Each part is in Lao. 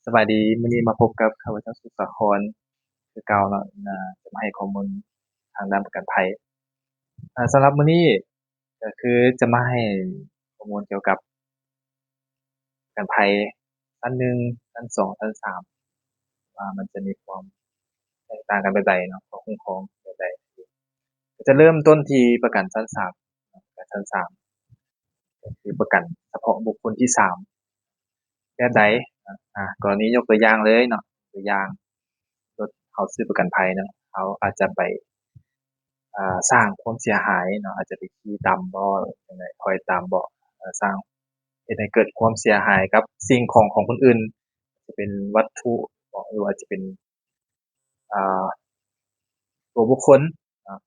ສະບາຍດີ, ມື້ນີ້ມາພົບກັບຂ້າພະເຈົ້າ ສຸກສາຄອນ ຄືເກົ່າເນາະ, ອາ ຈະມາໃຫ້ຂໍ້ມູນທາງດ້ານປະກັນໄພ. ອາ ສຳລັບມື້ນີ້ກໍຄືຈະມາໃຫ້ຂໍ້ມູນກ່ຽວກັບປະກັນໄພຊັ້ນໜຶ່ງ, ຊັ້ນສອງ, ຊັ້ນສາມ ວ່າມັນຈະມີຄວາມແຕກຕ່າງກັນແບບໃດເນາະ, ຄວາມຄຸ້ມຄອງແບບໃດ. ກໍຈະເລີ່ມຕົ້ນທີ່ປະກັນຊັ້ນສາມ, ປະກັນຊັ້ນສາມ ກໍຄືປະກັນສະເພາະບຸກຄົນທີສາມ. ແບບໃດ? ອາ ກໍລະນີຍົກຕົວຢ່າງເລີຍເນາະ, ຕົວຢ່າງລົດເຮົາຊື້ປະກັນໄພເນາະ, ເຮົາອາດຈະໄປ ອາ ສ້າງຄວາມເສຍຫາຍເນາະ, ອາດຈະໄປຂີ່ຕຳບໍ ຫຼື ຈັ່ງໃດ ຖອຍຕຳບໍ ອາ ສ້າງ ເຮັດໃຫ້ເກີດຄວາມເສຍຫາຍກັບສິ່ງຂອງຂອງຄົນອື່ນ, ອາດຈະເປັນວັດຖຸບໍ ຫຼືວ່າອາດຈະເປັນ ອາ ຕົວບຸກຄົນເນາະ,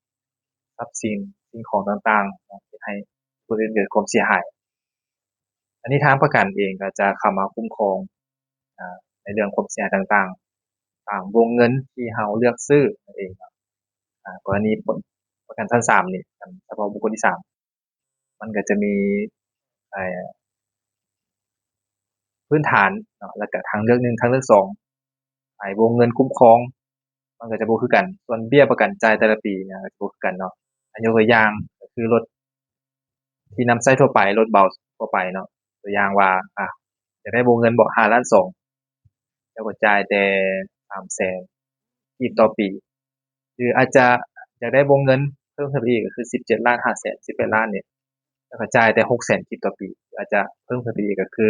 ຊັບສິນ, ສິ່ງຂອງຕ່າງໆເນາະ, ເຮັດໃຫ້ຜູ້ອື່ນເກີດຄວາມເສຍຫາຍ. ອັນນີ້ທາງປະກັນເອງກໍຈະເຂົ້າມາຄຸ້ມຄອງ ອາ ໃນເລື່ອງຄວາມເສຍຫາຍຕ່າງໆ ຕາມວົງເງິນທີ່ເຮົາເລືອກຊື້ນັ້ນເອງເນາະ. ອາ ກໍລະນີປະກັນຊັ້ນສາມນີ້ ສະເພາະບຸກຄົນທີສາມ ມັນກໍຈະມີ ເອີ ພື້ນຖານເນາະ ແລ້ວກໍທາງເລືອກໜຶ່ງ, ທາງເລືອກສອງ ໃນວົງເງິນຄຸ້ມຄອງ ມັນກໍຈະບໍ່ຄືກັນ. ສ່ວນເບ້ຍປະກັນຈ່າຍແຕ່ລະປີນະ ກໍຈະບໍ່ຄືກັນເນາະ. ອາ ຍົກຕົວຢ່າງກໍຄືລົດທີ່ນຳໃຊ້ທົ່ວໄປ, ລົດເບົາທົ່ວໄປເນາະ, ຕົວຢ່າງວ່າ ອາ ຢາກໄດ້ວົງເງິນເບາະຫ້າລ້ານສອງ ເຈົ້າກໍຈ່າຍແຕ່ສາມແສນກີບຕໍ່ປີ ຫຼືອາດຈະຢາກໄດ້ວົງເງິນເພີ່ມຂຶ້ນໄປອີກ ກໍຄືສິບເຈັດລ້ານຫ້າແສນ ສິບແປດລ້ານນີ້ ແລ້ວກໍຈ່າຍແຕ່ຫົກແສນກີບຕໍ່ປີ ຫຼືອາດຈະເພີ່ມຂຶ້ນໄປອີກ ກໍຄື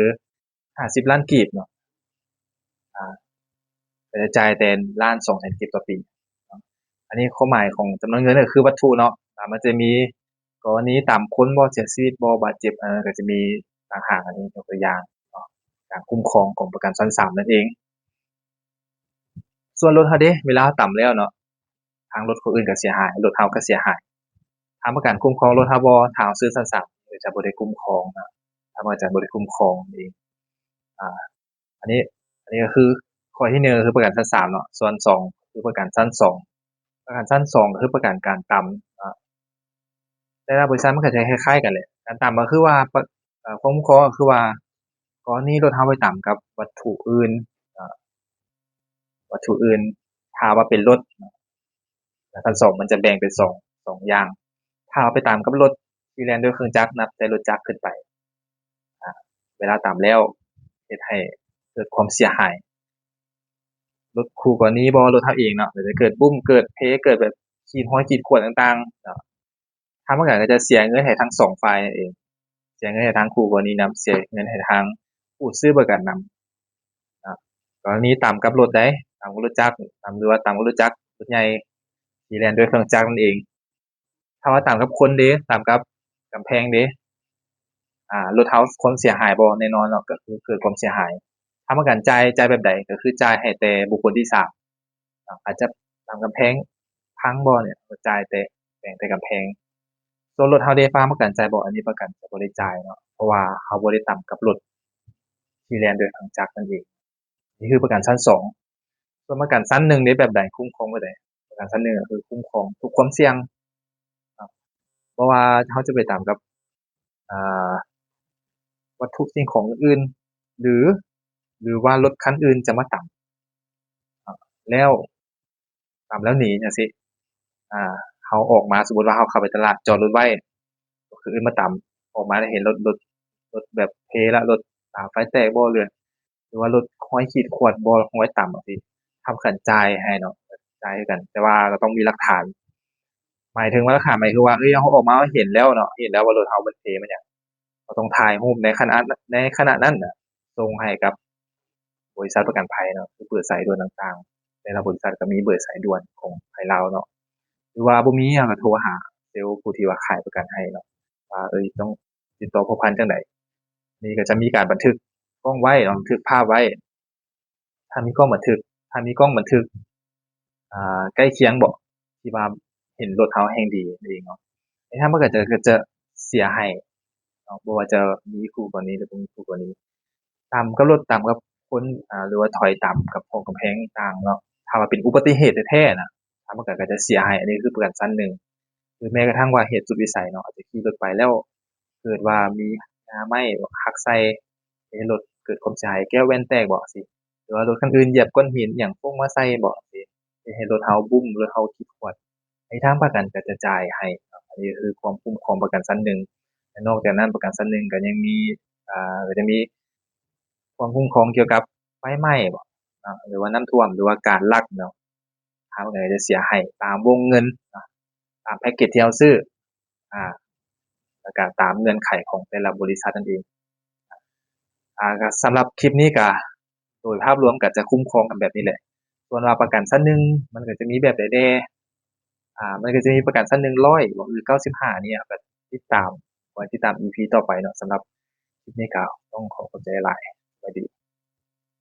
ຫ້າສິບລ້ານກີບເນາະ, ອາ ກໍຈະຈ່າຍແຕ່ລ້ານສອງແສນກີບຕໍ່ປີເນາະ. ອັນນີ້ຄວາມໝາຍຂອງຈຳນວນເງິນກໍຄືວັດຖຸເນາະ, ອາ ມັນຈະມີ ກໍລະນີຕຳຄົນບໍ ເສຍຊີວິດບໍ ບາດເຈັບ ອັນນັ້ນກໍຈະມີຕ່າງຫາກ. ອັນນີ້ຍົກຕົວຢ່າງເນາະ ການຄຸ້ມຄອງຂອງປະກັນຊັ້ນສາມນັ້ນເອງ. ສ່ວນລົດເຮົາເດ ເວລາເຮົາຕຳແລ້ວເນາະ ທາງລົດຄົນອື່ນກໍເສຍຫາຍ, ລົດເຮົາກໍເສຍຫາຍ. ທາງປະກັນຄຸ້ມຄອງລົດເຮົາບໍ? ຖ້າເຮົາຊື້ຊັ້ນສາມ ກໍຈະບໍ່ໄດ້ຄຸ້ມຄອງນະ, ທາງປະກັນຈະບໍ່ໄດ້ຄຸ້ມຄອງເອງ. ອາ ອັນນີ້ ອັນນີ້ກໍຄືຂໍ້ທີໜຶ່ງ ກໍຄືປະກັນຊັ້ນສາມເນາະ, ສ່ວນສອງ ຄືປະກັນຊັ້ນສອງ. ປະກັນຊັ້ນສອງ ກໍຄືປະກັນການຕຳເນາະ, ແຕ່ລະບໍລິສັດມັນກໍຈະຄ້າຍໆກັນແຫຼະ. ການຕຳກໍຄືວ່າ ເອີ ຄວາມຄຸ້ມຄອງກໍຄືວ່າ ກໍລະນີລົດເຮົາໄປຕຳກັບວັດຖຸອື່ນ ເອີ ວັດຖຸອື່ນ, ຖ້າວ່າເປັນລົດ ແລະ ຂັ້ນສອງມັນຈະແບ່ງເປັນສອງ ສອງຢ່າງ. ຖ້າເຮົາໄປຕຳກັບລົດທີ່ແລ່ນດ້ວຍເຄື່ອງຈັກ ນັບແຕ່ລົດຈັກຂຶ້ນໄປ ອາ ເວລາຕຳແລ້ວເຮັດໃຫ້ເກີດຄວາມເສຍຫາຍ ລົດຄູ່ກໍລະນີບໍ ລົດເຮົາເອງເນາະ, ອາດຈະເກີດບຸ້ມ ເກີດເພ ເກີດແບບຂີດ ຮອຍຂີດຂວດຕ່າງໆເນາະ, ທາງປະກັນກໍຈະເສຍເງິນໃຫ້ທັງສອງຝ່າຍນັ້ນເອງ, ເສຍເງິນໃຫ້ທາງຄູ່ກໍລະນີນຳ, ເສຍເງິນໃຫ້ທາງຜູ້ຊື້ປະກັນນຳເນາະ. ກໍລະນີຕຳກັບລົດໃດ ຕຳກັບລົດຈັກ ຕຳ ຫຼືວ່າຕຳກັບລົດຈັກ ລົດໃຫຍ່ທີ່ແລ່ນດ້ວຍເຄື່ອງຈັກນັ້ນເອງ. ຖ້າວ່າຕຳກັບຄົນເດ ຕຳກັບກຳແພງເດ ອາ ລົດເຮົາຄວາມເສຍຫາຍບໍ? ແນ່ນອນເນາະ ກໍຄືເກີດຄວາມເສຍຫາຍ. ທາງປະກັນຈ່າຍ ຈ່າຍແບບໃດ? ກໍຄືຈ່າຍໃຫ້ແຕ່ບຸກຄົນທີສາມເນາະ, ອາດຈະຕຳກຳແພງພັງບໍນີ້ ກໍຈ່າຍແຕ່ ແປງແຕ່ກຳແພງ. ສ່ວນລົດເຮົາເດ ທາງປະກັນຈ່າຍບໍ? ອັນນີ້ປະກັນຈະບໍ່ໄດ້ຈ່າຍເນາະ ເພາະວ່າເຮົາບໍ່ໄດ້ຕຳກັບລົດທີ່ແລ່ນດ້ວຍເຄື່ອງຈັກນັ້ນເອງ. ນີ້ຄືປະກັນຊັ້ນສອງ. ສ່ວນປະກັນຊັ້ນໜຶ່ງເດ ແບບໃດ? ຄຸ້ມຄອງແບບໃດ? ປະກັນຊັ້ນໜຶ່ງກໍຄືຄຸ້ມຄອງທຸກຄວາມສ່ຽງເນາະ, ບໍ່ວ່າເຮົາຈະໄປຕຳກັບ ອາ ວັດຖຸສິ່ງຂອງອື່ນໆ ຫຼື ຫຼືວ່າລົດຄັນອື່ນຈະມາຕຳ ອາ ແລ້ວ ຕຳແລ້ວໜີຈັ່ງຊີ້ ອາ ເຮົາອອກມາ ສົມມຸດວ່າເຮົາເຂົ້າໄປຕະຫຼາດ ຈອດລົດໄວ້ ຄົນອື່ນມາຕຳ ອອກມາແລ້ວເຫັນລົດ ລົດ ລົດແບບເພລະ ລົດຕາໄຟແຕກບໍ ຫຼື ຫຼືວ່າລົດຮອຍຂີດຂວດບໍ ຮອຍຕຳຈັ່ງຊີ້ ທາງປະກັນຈ່າຍໃຫ້ເນາະ, ຈ່າຍຄືກັນ ແຕ່ວ່າກໍຕ້ອງມີຫຼັກຖານ. ໝາຍເຖິງວ່າ ຫຼັກຖານໝາຍເຖິງວ່າ ເອີຍ ເຮົາອອກມາເຮົາເຫັນແລ້ວເນາະ, ເຫັນແລ້ວວ່າລົດເຮົາມັນເພ ມັນຫຍັງ ເຮົາຕ້ອງຖ່າຍຮູບໃນຂະນະ ໃນຂະນະນັ້ນນະ ສົ່ງໃຫ້ກັບບໍລິສັດປະກັນໄພເນາະ, ຄືເບີສາຍດ່ວນຕ່າງໆ ແຕ່ລະບໍລິສັດກໍມີເບີສາຍດ່ວນຂອງໄທລາວເນາະ, ຫຼືວ່າບໍ່ມີ ເຮົາກໍໂທຫາເຊວຜູ້ທີ່ວ່າຂາຍປະກັນໃຫ້ເນາະ ວ່າ ເອີຍ ຕ້ອງຕິດຕໍ່ພົວພັນຈັ່ງໃດ. ນີ້ກໍຈະມີການບັນທຶກກ້ອງໄວ້ເນາະ, ບັນທຶກພາບໄວ້. ຖ້າມີກ້ອງບັນທຶກ ຖ້າມີກ້ອງບັນທຶກ ອາ ໃກ້ຄຽງບໍ ທີ່ວ່າເຫັນລົດເຮົາແຮ່ງດີນັ້ນເອງເນາະ, ໃນທາງປະກັນກໍຈະເສຍໃຫ້ເນາະ, ບໍ່ວ່າຈະມີຄູ່ກໍລະນີ ຫຼື ບໍ່ມີຄູ່ກໍລະນີ ຕຳກັບລົດ ຕຳກັບຄົນ ອາ ຫຼືວ່າຖອຍຕຳກັບຂອງກຳແພງຕ່າງເນາະ. ຖ້າວ່າເປັນອຸບັດຕິເຫດແທ້ໆນະ ທາງປະກັນກໍຈະເສຍໃຫ້, ອັນນີ້ຄືປະກັນຊັ້ນໜຶ່ງ. ຫຼືແມ້ກະທັ່ງວ່າເຫດສຸດວິໄສເນາະ, ອາດຈະຂີ່ລົດໄປແລ້ວເກີດວ່າມີຫຍ້າໄມ້ຫັກໃສ່ ເຮັດໃຫ້ລົດເກີດຄວາມເສຍຫາຍ ແກ້ວແວ່ນແຕກບໍ ຈັ່ງຊີ້ ວ່າລົດຄັນອື່ນຢຽບກ້ອນຫີນຫຍັງຕົກມາໃສ່ບໍ ເຮັດໃຫ້ລົດເຮົາບຸ້ມ ລົດເຮົາຂີດຂວດ ທາງປະກັນກໍຈະຈ່າຍໃຫ້ເນາະ. ອັນນີ້ຄືຄວາມຄຸ້ມຄອງປະກັນຊັ້ນໜຶ່ງ. ແລະ ນອກຈາກນັ້ນປະກັນຊັ້ນໜຶ່ງກໍຍັງມີ ອ່າ ກໍຈະມີຄວາມຄຸ້ມຄອງກ່ຽວກັບໄຟໄໝ້ບໍເນາະ ຫຼືວ່ານ້ຳຖ້ວມ ຫຼືວ່າການລັກເນາະ ທາງປະກັນກໍຈະເສຍໃຫ້ຕາມວົງເງິນເນາະ ຕາມແພັກເກັດທີ່ເຮົາຊື້ ອ່າ ແລ້ວກໍຕາມເງື່ອນໄຂຂອງແຕ່ລະບໍລິສັດນັ້ນເອງ. ອ່າ ກໍສຳລັບຄລິບນີ້ກໍໂດຍພາບລວມກໍຈະຄຸ້ມຄອງກັນແບບນີ້ແຫຼະ. ສ່ວນວ່າປະກັນຊັ້ນໜຶ່ງມັນກໍຈະມີແບບໃດແດ່ ອ່າ ມັນກໍຈະມີປະກັນຊັ້ນໜຶ່ງຮ້ອຍ ຫຼື ເກົ້າສິບຫ້ານີ້ ກໍຕິດຕາມ ໄວ້ຕິດຕາມອີພີຕໍ່ໄປເນາະ. ສຳລັບຄລິບນີ້ກໍຕ້ອງຂໍຂອບໃຈຫຼາຍ. ສະບາຍດີ.